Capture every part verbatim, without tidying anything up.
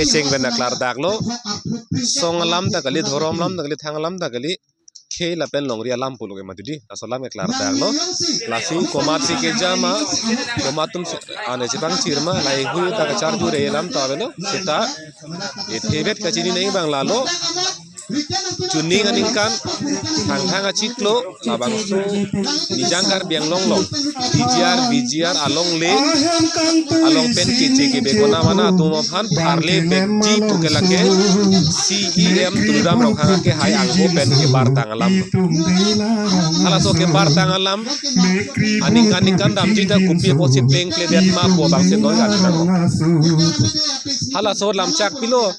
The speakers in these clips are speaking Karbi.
Kecheng pen aklardaklo. Song alam ta kali, dhorom alam ta kali, thang alam ta kali, khei lapen longri alam pulo ke mati di. Laso alam ke klardaklo. Lasi komatsi keja ma, komat atum si, ane chepangchir ma, lahei hui ta kacharjure alam ta avelo. Seta, ethebet kachini nangji abang lalo. Chuning aningkan, thangthang achiklo, labangso Nijang Karbi Anglong along, P G R, V G R alongle, along pen keche kebe kona mana atum aphan tharle vekji pu ke lake C E M Tuliram Ronghang akehai angho pen kebartang alam. Halaso kebartang alam, aningkan ningkan damji ta kopi apotsi plengpledet ma pu abangsi noi kan nang. Halaso lamchak pilo,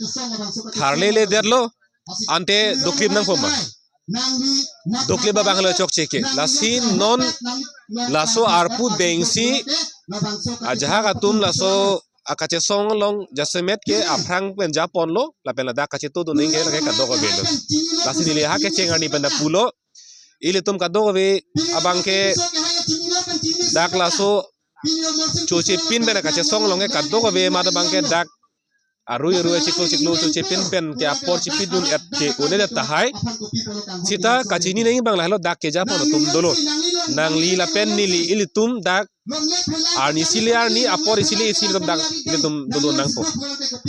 tharlele detlo, ante doklip nangpo ma. Doklip abang lo chokche ke. Lasi non laso arpu dengsi ajahak atum laso akachesong along jasemet ke aphrang pen japonlo, lapen ladak kachetodun nangji ke lake kadokave lo. Lasi neli ha kecheng arni pen ta pulo. Ilitum kadokave abang ke dak laso chochepin pen kachesong along ke kadokave amat abang ke dak arui arui chiklo chiklo chochepin pen ke apor chipidun et ke un-edet tahai. Seta kachini nangji abang lahelo dak kejapon atum dolo. Nangli lapen neli ilitum dak arni isi le arni apor isi le isi ilitum dak ilitum dolo nangpo.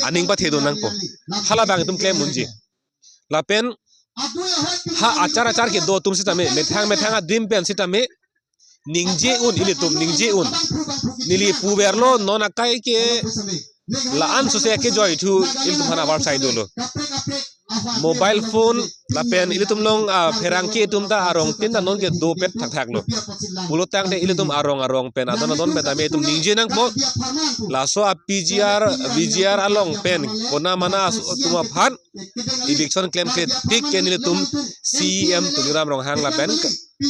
Aning pathedun nangpo. Hala abang itum klem unji. Lapen ha achar achar kedo atum sitame, methang methang adim pen sitame, ningje un, ilitum ningje un. Neli puverlo non akai ke la-an sose kejoi thu ilitum aphan avarsai dolo. Mobile phone lapen ilitum along, ah, pherangke atum ta arongtin ta non ke dopet thakthaklo. Pulotangte ilitum arong arong pen adon adon pen tame itum ningje nangpo. Laso a P G R, V G R along pen kona mana aso atum aphan eviction klemkle tik ke nelitum C E M Tuliram Ronghang lapen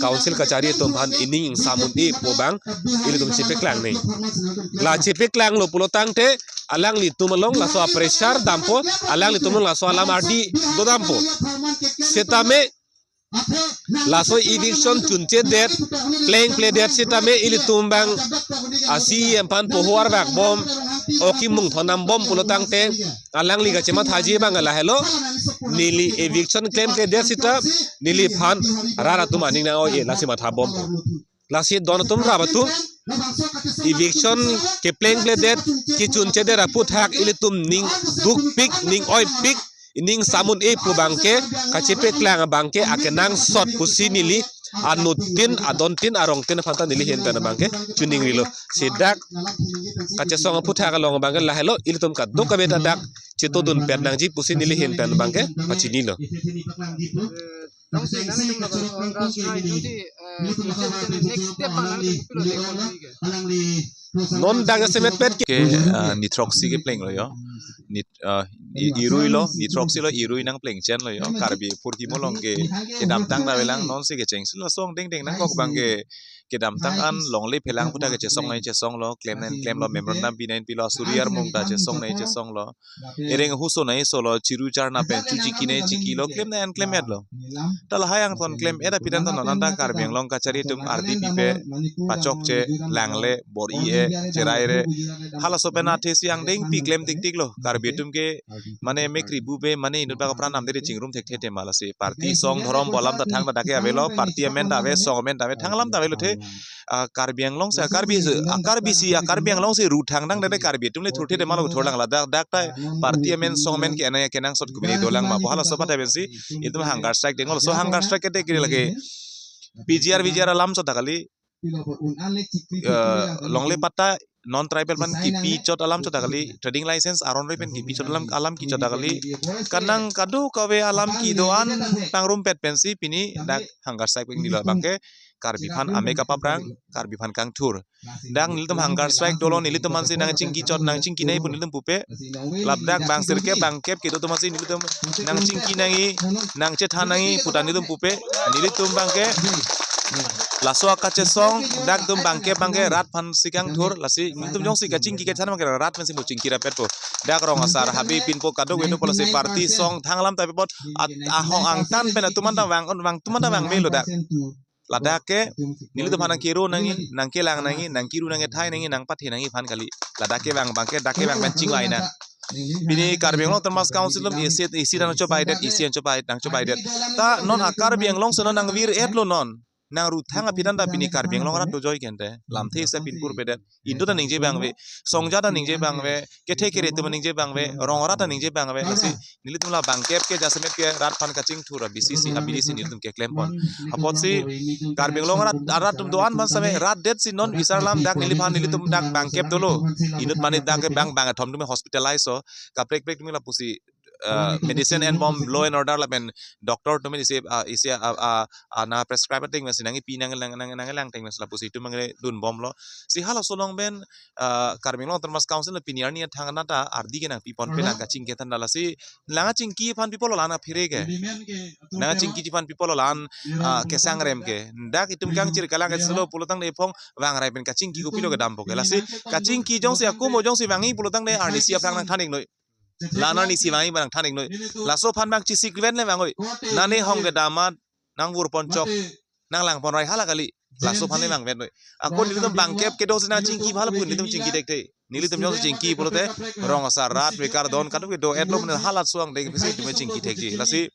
council kachari atum aphan ining ingsam un-e pu abang ilitum chepeklang nangji. La chepeklanglo pulotangte alanglitum along laso a pressure dampo, alanglitum along laso alam ardi dodampo. Setame laso eviction chunchedet, plengpledet sitame ilitum abang a C E M aphan poho arvakbom, okimung thonambom pulotangte alangli kachemathaji abang lahelo, neli eviction klemkledet sita neliphan rat atum aning nang-oi-e, lasi mathabom. Lasi don atum rap atum eviction keplengpledet, kechunchedet aphuthak ilitum ning dukpik, ning oipik, ining sam un-e pu abang ke kachepeklang abang ke akenangsot pusi neli anuttin, adontin, arongtin aphan ta neli ahin pen abang ke chuning rilo. Si dak kachesong aphuthak along abang ke lahelo, ilitum kadokave ta dak chetodun pet nangji pusi neli ahin pen abang ke pachinilo. Tong si nang ning lo, nang ning lo, eh, next step nang ning lo, non dak jasemet pet ke, ke, ah, ni throksi keplenglo yo. Ni, ah, i-, irui lo, ni throksi lo, irui nangplengchenlo yo. Karbi apor kimo along ke, kedamtang ta avelang, non si kechengsi laso angdengdeng nangkok abang ke, kedamtang an longle phelang aphuthak kechesong nangji chesonglo, klem nangji klemlo, memorandum pi nangji pilo, suri armung ta chesong nangji chesonglo. Ereng huso nangji solo, chiru charna pen chu chiki nangji chikilo, klem nangji an klemetlo. Ta lahai angthon klem-et aphi tangte non anta Karbi Anglong kachari atum ardi pipe, pachokche, langle, bor-i-e, cheraire. Halaso pen athe si angdengpi klem tiktiklo. Karbi atum ke mane mekri bupe, mane inut bak apran namde chingrum thekthe te ma lasi. Party song dhorom pu alam ta thangta dak ke avelo, party amen ta ave, song amen ta ave, thang alam ta avelo the. Ah, Karbi Anglong si, ah, Karbi si, ah, Karbi si, ah, Karbi Anglong si ru thangdang de Karbi atum le thurthe de malo thurlang ladak, dak ta party amen song amen ke ana kenangsot kumini dolang ma pu halaso apat aben si itum hunger strike denglo, so hunger strike ke de kiri lake P G R, V G R alam chot ta kali, eh, longle patta non tribal aphan kipi chot alam chot ta kali, trading license aron roi pen kipi chot alam, alam ki chot ta kali, kanang kadokave alam kedo an pangrumpet pensi pini dak hunger strike pen dilo abang ke Karbi aphan ame kapaprang, Karbi aphan kangthur. Dak nelitum hunger strike dolo, nelitum aphan si nangchingki chot, nangchingki nangji pu nelitum pupe. Ladak bang sirkep bangkep kedo atum aphan si nelitum nangchingki nangji, nangchethan nangji pu ta nelitum pupe. Nelitum abang ke laso akachesong dak atum bangkep abang ke rat aphan si kangthur, lasi nelitum jongsi kachingki kachethan abang ke rat aphan si mo chingki rapetpo. Dak rong asar habe pinpo, kadokave dopo, lasi party song thang alam ta ave apot, at ahong angtan pen atum anta vang, vang atum anta vangvelo dak. Ladak ke nelitum aphan nangkero nangji, nangkelang nangji, nangkiru nangkethai nangji, nangpathe nangji aphan kali. Ladak kevang abang ke, dak kevang pen chingvai nang. Pini Karbi Anglong Autonomous Council atum isi isi nangchobaidet, isi nangchobai nangchobaidet. Ta non a Karbi Anglong si non nangvir-etlo non. Nang ruthang aphi than ta pini Karbi Anglong arat dojoi kente. Lamthe isi pinpur pedet. Indo ta ningje abang ave, songja ta ningje abang ave, kethe kere atum ningje abang ave, rong arat ta ningje abang ave. Lasi nelitum la bangkep ke jasemet ke rat aphan kachingthur abisi si abidi si nelitum keklempon. Apotsi Karbi Anglong arat, arat atum do-an aphan same rat det si non bisar alam dak neliphan nelitum dak bangkep dolo. Inut mane dak ke bang bangkethom atum hospitalize-o. Kaprek prek atum lapusi, uh, medicine enbom, law and order lapen doctor atum isi, uh, isi, uh, uh, uh, nang prescribe ateng mesi nangpi nang nang nang nanglang ateng mesi lapusi itum mangre dunbomlo. Si halaso along pen, uh, Karbi Anglong Autonomous Council pini arni athang anat ta ardi ke nangpiponpe, nang kachingki than ta. Lasi nang chingki aphan pipo lo la nang phere ke. Nang chingki aphan pipo lo la-an, ah, kesangrem ke. Dak itum kangchir kalang ke solo pulotangte iphong vangrai pen kachingki kopilo kedampo ke. Lasi kachingki jongsi akum o jongsi vangji pulotangte arnisi aphrang nangthan-iknoi. La-an arnisi vangji ba nangthan-iknoi. Laso aphan bang chesik ven le vangoi. Nane hong kedam amat nangvurponchok, nanglangponrai hala kali. Laso aphan le vangvennoi. Ako nelitum bangkep kedo si nang chingki bhal pu nelitum chingki thekthe. Nelitum jongsi chingki pulote rong asar rat bekar don kadokave do-etlo mane halaso angdeng pisi itum chingki thekji. Lasi,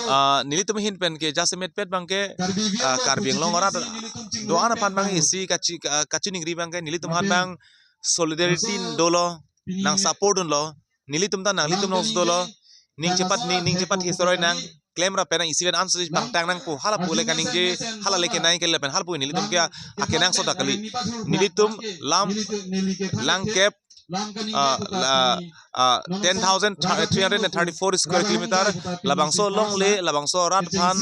ah, nelitum ahin pen ke jasemetpet abang ke, ah, Karbi Anglong arat do-an aphan abang isi kachi, ah, kachiningri abang ke nelitum aphan abang solidarity dolo, nang support dunlo. Nelitum ta nanglitum alongsi dolo. Ning chepat ning, ning chepat history nang klemra pen nang isi pen answer pangtang nangpo, hala pu le kaningje, hala le kenai ke lapen hala pu nelitum ke akenangsot ta kali. Nelitum lam langkep, ah, la, ah, ten thousand three hundred and thirty-four square kilometer, labangso longle, labangso rat aphan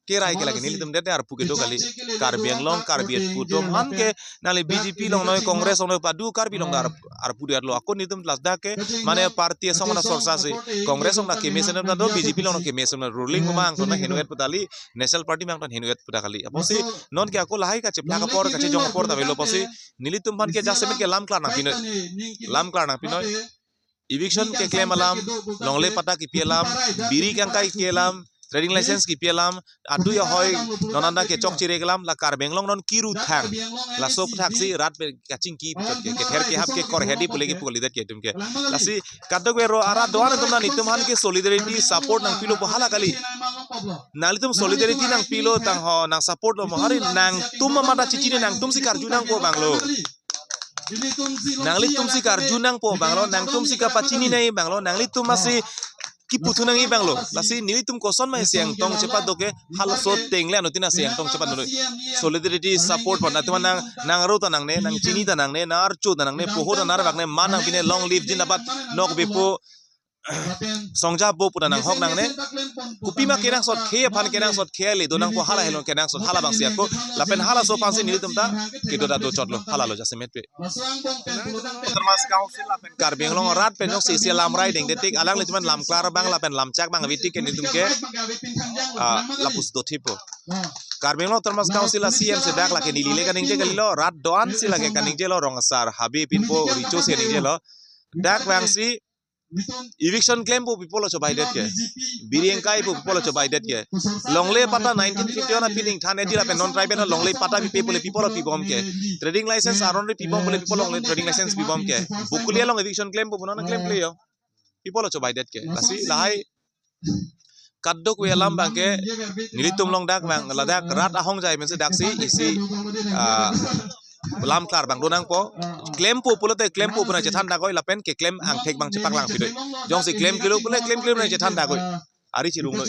kerai ke lake nelitum det arpu kedo kali. Karbi Anglong, Karbi atum aphan ke nangli B J P longnoi, Congress longnoi, padu Karbi along ar-, arpu detlo. Ako nelitum ladak ke mane party asong na sorsa si, Congress along na keme senam ta do, B J P along na keme senam, ruling komang to na henu-et pu ta kali, National Party mang to henu-et pu ta kali. Apotsi non ke ako lahai kacheplak apor kachejong apor ta avelo apotsi nelitum aphan ke jasemet ke lam klar nangpinoi. Lam klar nangpinoi. Eviction keklem alam, longle patta kepi alam, biri kangkai kepi alam, trading license kepi alam, atui ahoi non anta kechokche-ik alam, la Karbi Anglong non kiru thang. Laso aputhak si rat pen kachingki, ke, kether kehap ke kor hedi pule ke pu kalidet ke itum ke. Lasi kadokave ro arat do-an atum nelitum aphan ke solidarity support nangpilo pu hala kali. Nanglitum solidarity nangpilo tangho, nang support lo mo hari nangtum amat ta chechini nangtum si karju nangpo abang lo. Nanglitum si karju nangpo abang lo, nangtum si kapachini nangji abang lo, nanglitum amatsi kipu thu nangji abang lo. Lasi nelitum koson ma isi angtong chepat do ke halaso ateng le anuttin isi angtong chepat do. Solidarity support pon atum nang, nang aro ta nangne, nang chini ta nangne, nang archo ta nangne, poho ta nang arvak ne, man nangpine, long live zindabad, nokbe po, songja po pu ta nanghok nangne. Kopima kenangsot khei aphan kenangsot khei le do nangpo hala helo kenangsot hala abang si ako. Lapen halaso aphan si nelitum ta kedo ta dochotlo, hala lo jasemetpe. Autonomous Council lapen Karbi Anglong arat pen jongsi isi lamrai dengde tik alanglitum aphan lam klar abang lapen lam chak abang ave tik ke nelitum ke, ah, lapusi dothipo. Karbi Anglong Autonomous Council a C M si dak lake neli le kaningje kalilo, rat do-an si lake kaningjelo, rong asar, habe pinpo, recho si kaningjelo. Dak vangsi eviction klempo pipo lo chobaidet ke. Biri kangkai po pipo lo chobaidet ke. Longle patta nineteen fifty-one aphi ningthan edi lapen non tribal longle patta pipe pule pipo lo pibom ke. Trading license aron ri pibom pule pipo longle trading license pibom ke. Bokoli along eviction klempo punon klemkle yo. Pipo lo chobaidet ke. Lasi lahai kadokave alam abang ke nelitum along dak abang ladak rat ahongjai pensi daksi isi, ah, lam klar abang do nangpo. Klempo pulote klempo pu nangchethan dakoi lapen keklem angthek abang chepaklang pidoi. Jongsi klemklelo pule klemklelo nangchethan dakoi. Ari chirungnoi.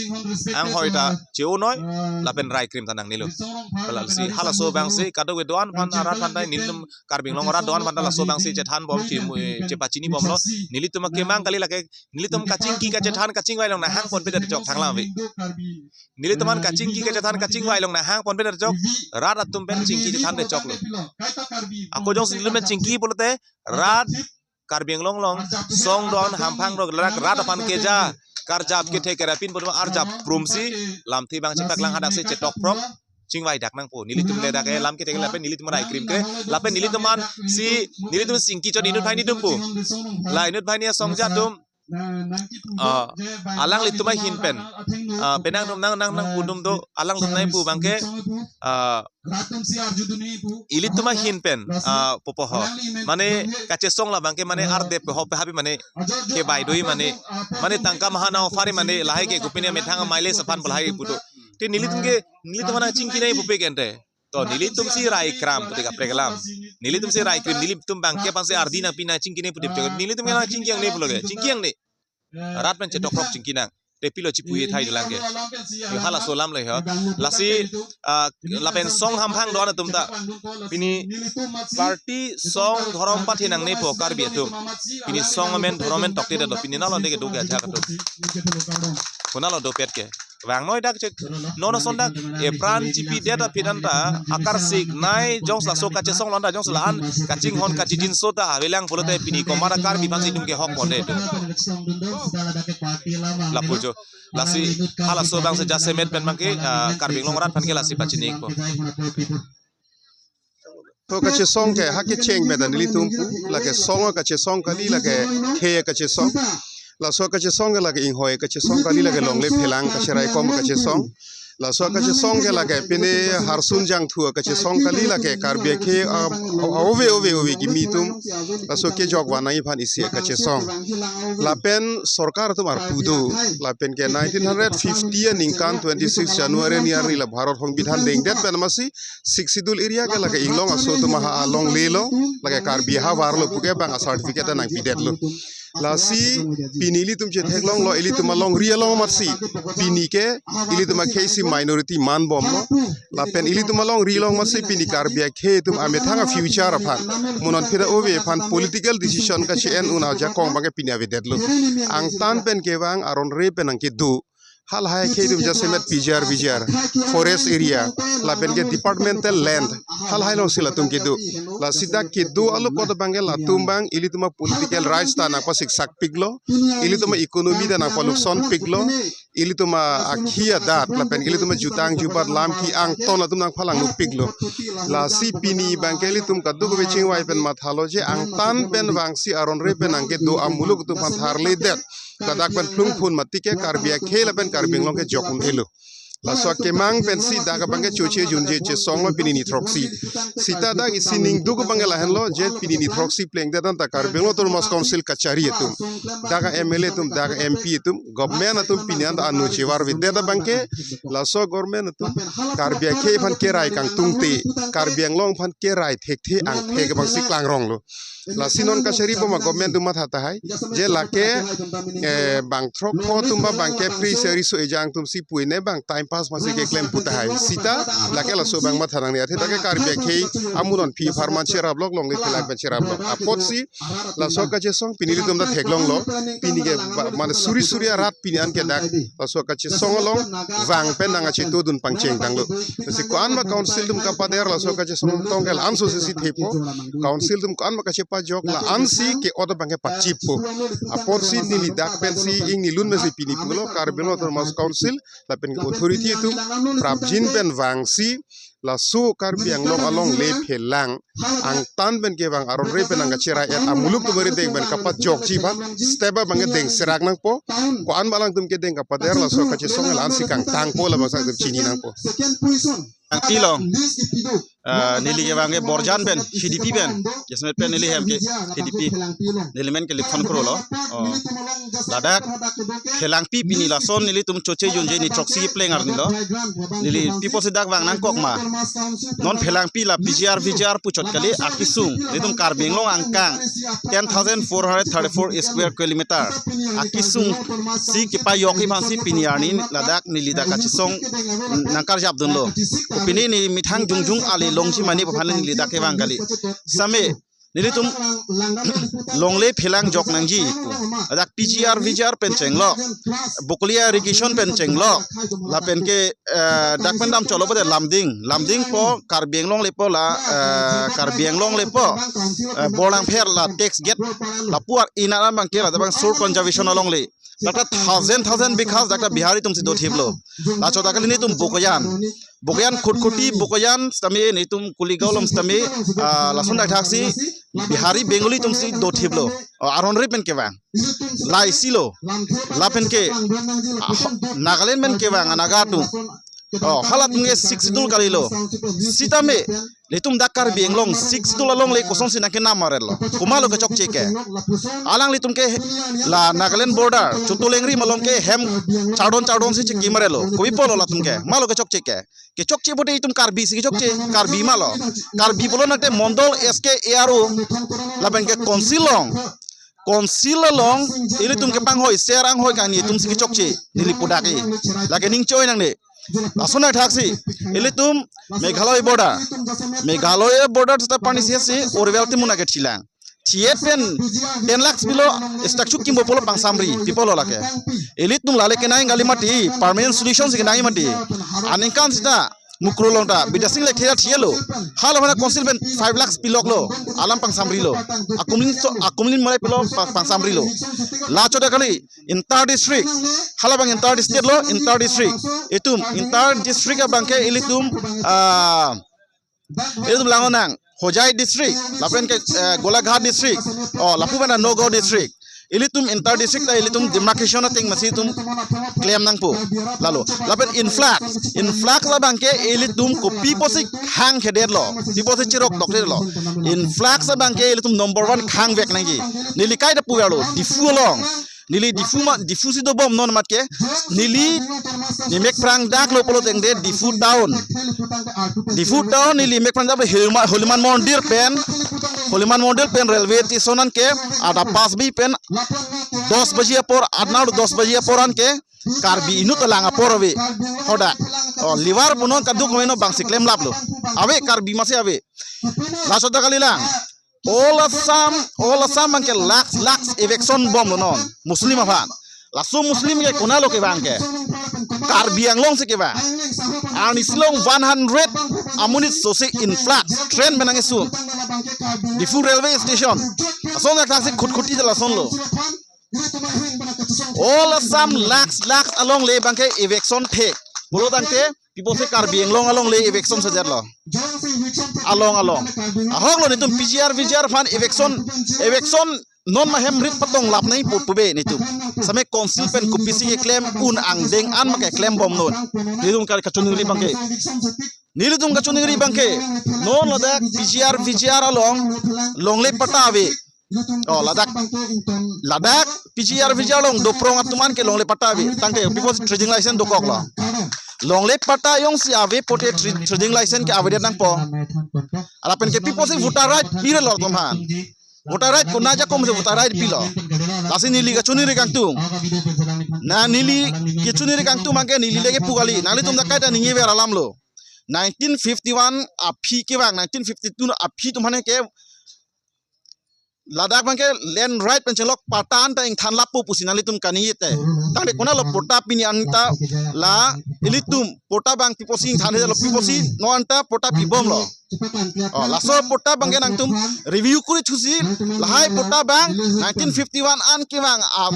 Anghoi ta che-onoi lapen rai krim ta nangnelo. Lasi halaso abang si kadokave do-an aphan arat aphan ta nelitum Karbi Anglong arat do-an aphan ta laso abang si chethanbom che, chepachinibomlo. Nelitum akemang kali lake nelitum kachingki kachethan kachingvai along nanghangponpedet chok thanglang ave. Nelitum aphan kachingki kachethan kachingvai along nanghangponpedet chok. Rat atum pen chingki chethandet choklo. Ako jongsi nelitum pen chingki pulote rat Karbi Anglong along song do-an hamphang do-an rat aphan keja karjap kethe kere apin putum arjap prumsi lamthe abang chepaklang hadak si chetokprok chingvai dak nangpo. Nelitum le dak ke lam kethe lapen nelitum rai krim ke lapen nelitum aphan si nelitum chingki chot inut banghini atumpo. La inut banghini asongja atum Ah, alanglitum ahin pen, ah, penang atum nang nang nang pudum do, alanglitum nangpu abangke, ah, ilitum ahin pen, ah, popo ho. Mane kachesong labangke mane ardep ho pe habi mane kebai doi mane, mane tangka maha na offer mane lahai ke kopine amethang a-mileage aphan lahai pu do. Te nelitum ke, nelitum nangchingki nangji pupe kente. To nelitum si rai kram pute kaprek alam. Nelitum si rai krim, nelitum abangke aphan si ardi nangpi nangchingki nangji pute. Nelitum nangchingki nangne pulo ke. Chingki nangne. Rat pen chetok rok chingki nang. Te pilo chipu-i thai dolang ke. Yo halaso alam le ho. Lasi, ah, lapen song hamphang do-an atum ta. Pini party song dhorom pathe nangne po Karbi atum. Pini song amen dhorom amen tokte do, pini nalo de ke do ke ajak atum. Konatlo dopet ke. Vangnoi dak chek. Non ason dak epran chipi det aphi anta akarsik nai jongsi laso kachesong lo anta jongsi la-an kachinghon kachijinso ta avelang pulote pini komat a Karbi aphan si itum ke hok ponde do. Lapu jo. Lasi halaso abang si jasemet pen abangke, ah, Karbi Anglong arat aphan ke lasi pachini-ikpo. To kachesong ke ha kecheng meda nelitum pu, lake song kachesong kali, lake khei kachesong. Laso kachesong ke lake inghoi kachesong kali, lake longle phelang kacheraikom kachesong. Laso kachesong ke lake pine harsun jangthu kachesong kali, lake Karbi akhei, ah, ove ove ove kimi atum laso kejok vanai aphan isi kachesong. Lapen sorkar atum arpu do. Lapen ke nineteen hundred fifty aningkan twenty-six January ni arni la Bharat Songbidhan dengdet pen amatsi Sixth Schedule area ke lake inglong aso atum aha alongle lo, lake Karbi ahavar lo puke abang a certificate nangpidetlo. Lasi pini ilitum chetheklonglo, ilitum alongri along amatsi pini ke ilitum akhei si minority man bomlo. Lapen ilitum alongri along amatsi pini Karbi akhei atum amethang a future aphan, mo non phira ove aphan political decision kache-en un ajakong abangke pini avedetlo. Angtan pen kevang aron re pen nangkedo. Halahai akhei atum jasemet P G R, V G R, forest area, lapen ke departmental land, halahai alongsi latum kedo. Lasi dak kedo along kot abangke latum abang ilitum a political rights ta nangpasiksak piklo, ilitum a economy ta nangpalukson piklo, ilitum a akhi adat, lapen ilitum a jutang jubat lam ki angton latum nangphalang nupiklo. Lasi pini abangke ilitum kadokave chingvai pen mathalo je angtan pen vangsi aron re pen nangkedo amuluk atum aphan tharledet. Ladak pen plung phun mati ke Karbi akhei lapen Karbi Anglong ke jok un-elo. Laso akemang pensi dak abangke choche junje chesong lo pini ni throksi. Sita dak isi ningduk abangke lahenlo je pini ni throksi plengdet anta Karbi Anglong Autonomous Council kachari atum, dak a M L A atum, dak a M P atum, government atum pini anta anu chevar vedet abangke, laso government atum Karbi akhei aphan kerai kangtungte, Karbi Anglong aphan kerai thekthe angthek abangsi klangronglo. Lasi non kachari bom a government atum matha tahai. Je lake, eh, bang throk pho atum ba bangke phri seri so ejang atum si puine bang time pass masi keklem pu tahai. Sita lake laso abang matha nangne athe dak ke Karbi akhei amu non aphi apharman cherap lok longle phelang pen cherap lok. Apotsi laso kachesong pini ilitum ta theklonglo. Pini ke ba, mane suri suri arat pini an ke dak laso kachesong along vang pen nangkachetodun pangcheng tanglo. Lasi ko-an ma council atum kapader laso kachesong tong ke la-an so si si thepo. Council atum ko-an ma kachepajok la-ansi ke-ot abangke pachippo. Apotsi neli dak pensi ingni lun mesi pini pulo Karbi Anglong Autonomous Council lapen authority atum prapjin pen vangsi laso Karbi Anglong alongle phelang angtan pen kevang aron re pen nangkacherai-et amuluk atum ari deng pen kapachokji aphan step abangke dengserak nangpo. Ko-an ma alangtum kedeng kapader laso kachesong la-ansi kangtangpo labangsi itum chini nangpo. Tilo. Ah, neli kevang ke Borjan pen, K D P pen. Jasemet pen neli hem ke K D P. Neli men ke Lipson Kro lo. Oh. Ladak phelangpi pini lason nelitum choche junje ni throksi pleng arni lo. Neli pi apotsi dak vang nangkok ma. Non phelangpi la P G R V G R puchot kali akesung. Nelitum Karbi Anglong angkang ten thousand four hundred thirty-four square kilometer. Akesung si kepajokji aphansi pini arni ladak neli dak kachesong nangkarjapdunlo. Pini neli methang jongjong ale longji mane aphan neli dak kevang kali. Same nelitum longle phelang jok nangji pu. Ladak P G R V G R pen chenglo. Bokolia irrigation pen chenglo. Lapen ke, eh, dak pen dam cholo pute Lumding. Lumding po Karbi Anglong lepo la, eh, Karbi Anglong lepo. Eh, Borlangpher la tax gate. Lapu ar ina abangke la abang soil conservation alongle. Dakta thousand thousand bigha dakta Bihari atumsi dothiplo. Lachot ta kali netum Bokajan. Bokajan Khatkhati Bokajan sitame netum Kuligaon along sitame, ah, lason daithaksi Bihari Bengali atumsi dothiplo. Oh, aron ri pen kevang. Laisilo. Lapen ke, ah, Nagaland pen kevang, ah, Naga atum. Oh, halatum ke Sixth Schedule kalilo. Sitame, netum dak Karbi Anglong Sixth Schedule along le kosonsi nangkenam marlo. Komatlo kechokche ke. Alanglitum ke la Nagaland border, Chotu Lengri malom ke hem chardon chardonsi chiki marlo. Kopi pulo latum ke. Matlo kechokche ke. Kechokche pute itum Karbi si kechokche. Karbi matlo. Karbi pulo nangte Mondol S K A R O. Lapen ke council along. Council along ilitum kepanghoi, ser anghoi kangni atumsi kechokche. Neli pu dak ke. Lake ning choi nangne. Lason daithaksi. Ilitum Meghalaya border. Meghalaya border seta pani sesi Uribel atum nangkechilang. Thiet pen ten lakhs pilo, statue kimbo pulo pangsamri, pi pulo lake. Ilitum lale kenang kali mati, permanent solution si kenang mati. Aningkan seta, Mukru along ta, Bidya Sing Lekthe ta thilo. Hala mana council pen five lakhs piloklo, alam pangsamrilo. Akumlin so, akumlin malai pilo, pa-, pangsamrilo. Lachot ta kali, inter district. Hala abang inter district lo, inter district. Itum, inter district abang ke ilitum, ah, ilitum langonang, Hojai district, lapen ke, eh, Golaghat district, oh, lapu pen Nagaon district. Ilitum inter district ta ilitum demarcation ateng masi itum klem nangpo. Lalo, lapen influx, influx abang ke ilitum kopi pusi hang kedetlo, pi pusi chirok dokdetlo. Influx abang ke ilitum number one hang vek nangji. Neli kaita puverlo, Diphu along. Neli Diphu ma, Diphu si dobom non amat ke. Neli nemek phrang daklo pulo tangte Diphu town. Diphu town neli nemek phrang daklo Holima-, Holiman Mondir pen. Holiman Mondir pen railway station an ke adap pas bi pen dos baji apor, adnar dos baji apor an ke Karbi inut alang apor ave. Hadak. Oh, liver punon kaduk meno bangsi klemlaplo. Ave Karbi masi ave. Lachot ta kalilang. All Assam, all Assam abang ke lakhs, lakhs eviction bomlo non. Muslim aphan. Laso Muslim ke konatlo kevang ke. Karbi Anglong si kevang. Arnisi along one hundred amonit sosi influx. Train pen nangkesun. Diphu railway station. Lason daithaksi Khatkhati ta lasonlo. All Assam lakhs, lakhs along le abang ke eviction thek. Pulo tangte, pi pusi Karbi Anglong along le eviction sedetlo. Along, along. Ahoklo netum P G R, V G R aphan eviction, eviction non ma hem rit patong lap nangji pu, pu be netum. Same council pen kopisi keklem un angdeng an ma keklem bomnon. Netum kar kachiningri abang ke. Nelitum kachiningri abang ke. Non ladak P G R, V G R along longle patta ave. Oh, ladak, ladak P G R, V G R along doprong atum an ke longle patta ave. Tangte pi pusi trading license dokoklo. Longle patta jongsi ave pute tra-, trading license ke avedet nangpo. Lapen ke pi pusi voter right pilo latum aphan. Voter right konat ajakong si voter right pilo. Lasi neli kachiningri kangtung. Na neli kachiningri kangtung abang ke neli le kepu kali. Nanglitum ta kaita ningjever alamlo. Nineteen fifty-one aphi kevang, nineteen fifty-two aphi atum aphan ke ladak abang ke land right pen chenglok patta an ta ingthan lapo pusi nanglitum kaningje te. Tangte konatlo patta pini anta la ilitum patta abang pi pusi ingthandetlo, pi pusi non anta patta pibomlo. Oh, laso patta abang ke nangtum review kuri thusi lahai patta abang nineteen fifty-one an kevang a,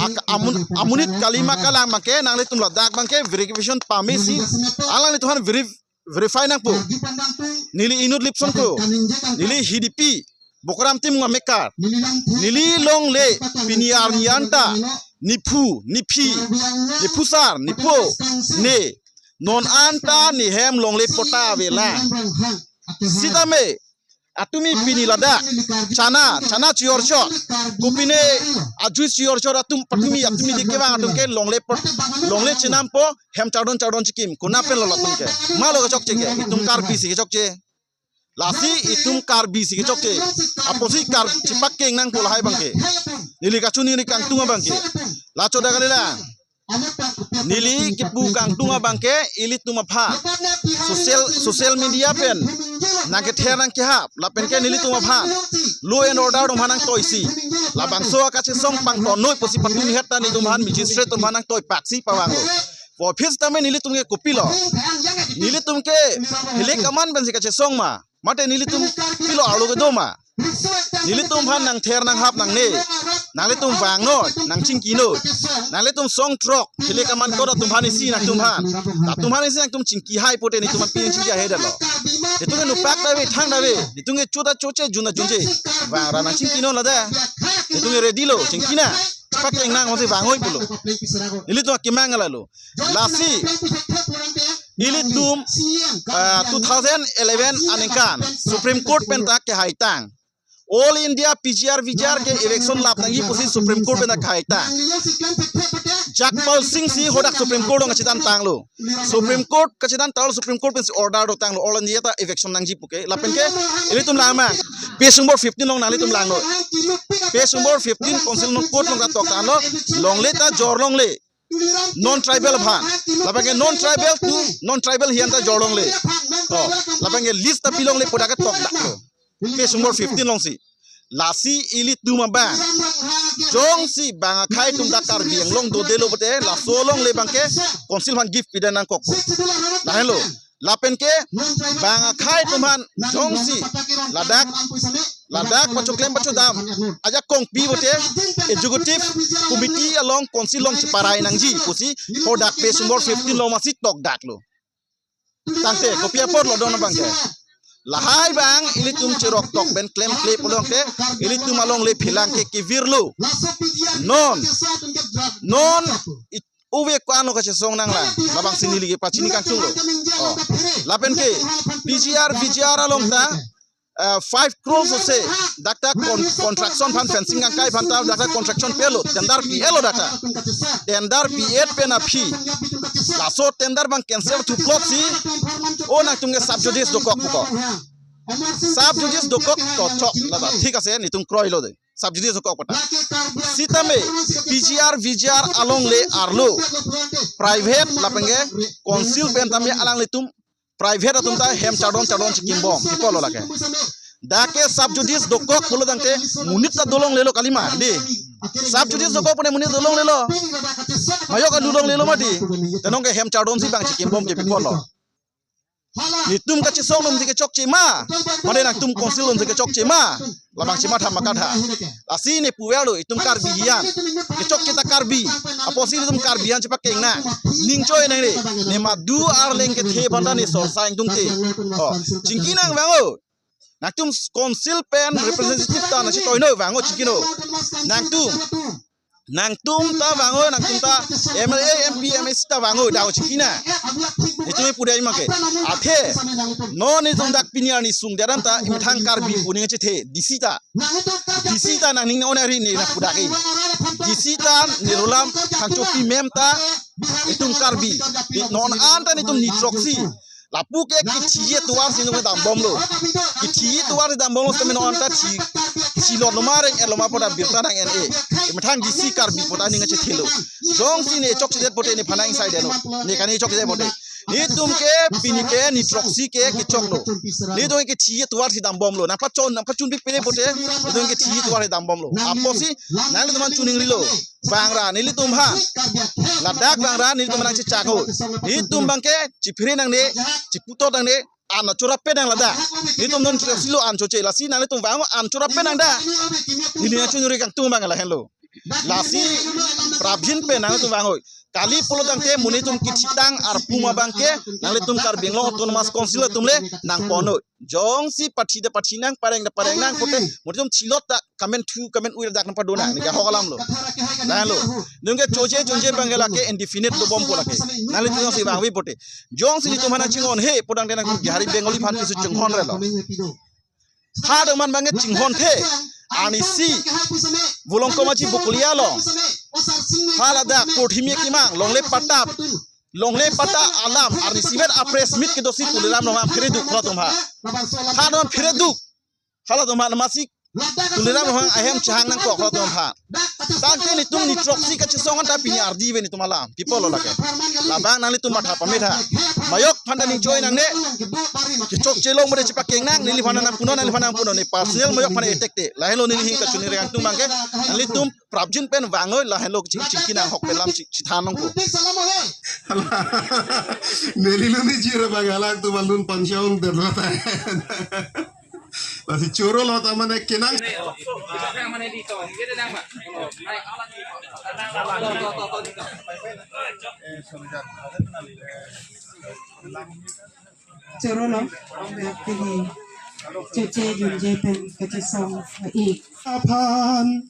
a, amun, amonit kali ma kalang abang ke nanglitum ladak abang ke verification pamesi alanglitum aphan verif verify nangpo. Neli inut lipson ko. Neli Hidipi. Bokram Timung amekar. Neli longle pini arni anta. Niphu, niphi. Niphusar, nipo. Ne. Non anta nehem longle patta avelang. Sitame. Atumi pini ladak. Chana, chana chiyorchot. Kopine ajui chiyorchot atum patumi, atumi di kevang atum ke longle pot, longle chenampo. Hem chardon chardon chikim, konat penlo latum ke. Matlo kechokche ke, itum Karbi si kechokche. Lasi itum Karbi si kechokche. Apotsi Kar chepakeng nangpo lahai abang ke. Neli kachiningri kangtung abang ke. Lachot ta kalilang. Neli kepu kangtung abang ke ilitum aphan. Social, social media pen. Nangkether nangkehap. Lapen ke nelitum aphan. Law and order atum aphan nangtoisi. Labangso akachesong pangtonnoi pusi patumi het ta nelitum aphan magistrate atum aphan nangtoi paksi pavanglo. Office tame nelitum ke kopilo. Nelitum ke hilai kaman pensi kachesong ma? Mate nelitum pilo arlo kedo ma? Nelitum aphan nangther nanghap nangne. Nanglitum vangnon, nangchingkinon. Nanglitum song throk, hilai kaman kot atum aphan isi nangtum aphan. Atum aphan isi nangtum chingki hai pute nelitum aphan pin chingki hai dalo. Nelitum ke nupak dave, thang dave. Nelitum ke chuta chuche, juna junje. Vangra nangchingkinon lada. Nelitum ke ready lo, chingkina. Pak keng nang masi vangoi pulo. Nelitum akemang lalo. Lasi ilitum, ah, two thousand eleven aningkan Supreme Court pen ta kehaitang. All India P G R V G R ke eviction lap nangji pusi Supreme Court pen ta kehaitang. Jagpal Singh si hadak Supreme Court along kachedan tanglo. Supreme Court kachedan tanglo, Supreme Court pensi order dotanglo, All India ta eviction nangji puke. Lapen ke ilitum lang ma. Page number fifteen along nanglitum langnon. Page number fifteen Council along court along ta toktanglo. Longle ta jor longle. Non tribal aphan. Lapen ke non tribal to non tribal hian ta jor longle. Oh, lapen ke list ta pi longle pu dak ke tokdaklo. Page number fifteen alongsi. Lasi ilitum abang, jongsi bang akhei atum ta Karbi Anglong dodelo pute, laso longle abang ke Council aphan gift pida nangkok. Lahenlo. Lapen ke bang akhei atum aphan jongsi ladak, ladak pachoklem pachodam ajakong pi pute, Executive Committee along Council along cheparai nangji pusi hadak page number fifteen along masi tokdaklo. Tangte kopi apotlo don abang ke? Lahai abang ilitum cherok tok pen klemkle pulo ke, ilitum alongle phelang ke kevirlo. Non, non it-, uve ko-anlo kachesong nanglang. Labangsi neli ke pachini kangtunglo. Oh. Lapen ke P G R V G R along ta, eh, five crore sose dak ta con-, construction aphan, fencing kangkai aphan ta dak ta construction pelo, tender pi-etlo dak ta. Tender pi-et pen aphi, laso tender abang cancel thuplotsi, o nangtum ke sub judice dokok puko. Sub judice dokok to chok lata. Thik ase, nelitum kroilo de. Sub judice dokok pata. Sitame P G R V G R alongle arlo private lapen ke Council pen tame alanglitum private atum ta hem chardon chardon chikimbom, pi apotlo lake? Dak ke sub judice dokok pulo tangte monit ta dolonglelo kalima, di. Sub judice dokok pune monit dolonglelo. Mayok alu longlelo mati. Te non ke hem chardon si bang chikimbom ke pi apotlo? Nelitum kachesong alongsi kechokche ma? Mane nangtum Council alongsi kechokche ma? Labang chima thama katha. Lasi ne puverlo itum Karbi hian. Kechokche ta Karbi. Apotsi itum Karbi hian chepakeng nang. Ning choi nangne. Ne madu arleng kethe aphan ta ne sorsa ingtungte. Oh, chingki nang vang o. Nangtum Council pen representative ta nangchetoinon vang o, chingkinon. Nangtum, nangtum ta vang o, nangtum ta M L A, M P, M A C ta vang o, dak o chingki nang. Nelitum pudai make. Athe non nelitum dak pini arni sungdedam ta imethang Karbi pu ning chethe, D C ta. D C ta nangning on ari ne nangpu dak e. D C ta Nirolam Phangchopi mem ta itum Karbi. Non anta nelitum ni throksi. Lapu ke kithi atovar si nung dambomlo. Kithi atovar si dambomlo, sitame non anta thi, thilotlo ma reng-etlo ma pu ta birta nang-en-e. Imethang D C Karbi pu ta ning kachethelo. Jongsi ne chokchedet pute nephan nang sai deno. Ne kani chokchedet pute. Nelitum ke pini ke ni throksi ke kechoklo. Nelitum ke kithi atovar si dambomlo. Nangpachon, nangpachun pi pede pute. Nelitum ke kithi atovar si dambomlo. Apotsi nanglitum aphan chuning rilo. Vangra nelitum aphan. Ladak vangra nelitum aphan nangchechak o. Nelitum abang ke chiphere nangne, chiputot nangne, an chorap pe nang ladak. Nelitum non chorap silo an choche, lasi nanglitum vang o an chorap pe nang da. Neli nangchunuri kangtung abang lahenlo. Lasi prabjin pe nanglitum vang o. Kali pulo tangte monit atum kithitang arpum abang ke nanglitum Karbi Anglong Autonomous Council atum le nangpon o. Jongsi pathi ta pathi nang, pareng ta pareng nang pute, monit atum thilot ta kamen thu kamen ui dak nangpado nang, ne ke ahok alam lo. Lahenlo. Nung ke choche chonche abang ke lake indefinite dobom pu lake. Nanglitum si vangve pute. Jongsi nelitum aphan nangchinghon he pu tangte nangtum Bihari Bengali aphan pisu chinghon relo. Hadak man abang ke chinghon the. Arnisi Volongkom Aji Bokolia along. Haladak Purthimi Kimang, longle patta, longle patta alam, arnisi vet a-press meet kedosi pulilam nonga phereduk halatum ha. Halatum phereduk. Halatum ha namasi Tuliram Ronghang ahem chehang nangkok lo atum aphan. Tangte netum ne throksi kachesong anta pini ardi ave netum alam. Pi apotlo lake? Labang nanglitum matha pame tha. Majok aphan ta ning choi nangne. Kechokche along mode chepakeng nang, neliphan nangpunon, neliphan nangpunon. Ne personal majok aphan attack te. Lahenlo neli hing kachini rengtung abangke. Nanglitum prapjin pen vang noi, lahenlo ching chingki nanghok pen alam chi- chithan nangpo. Neli lun ni jira bang alangtum alun panchong derlo ta. Lasi choro lo ta mane kenang. Choro lo, pini cheche junje pen kachesong ik. Aphan